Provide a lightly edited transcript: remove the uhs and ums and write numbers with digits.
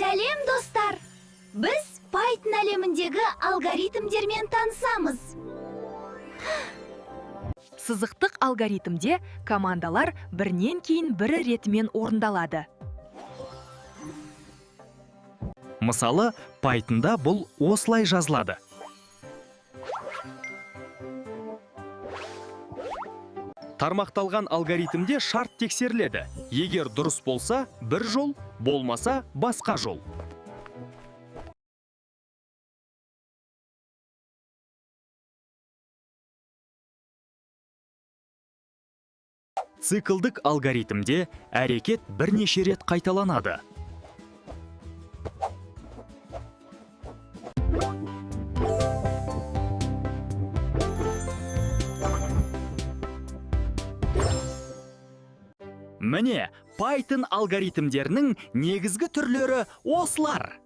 Сәлем, достар! Біз Python әлеміндегі алгоритмдермен танысамыз. Сызықтық алгоритмде командалар бірінен кейін бірі ретімен орындалады. Мысалы, Pythonда бұл осылай жазылады. Тармақталған алгоритмде шарт тексеріледі. Егер дұрыс болса, бір жол, болмаса, басқа жол. Циклдік алгоритмде әрекет бірнеше рет қайталанады. Міне, Python алгоритмдерінің негізгі түрлері осылар.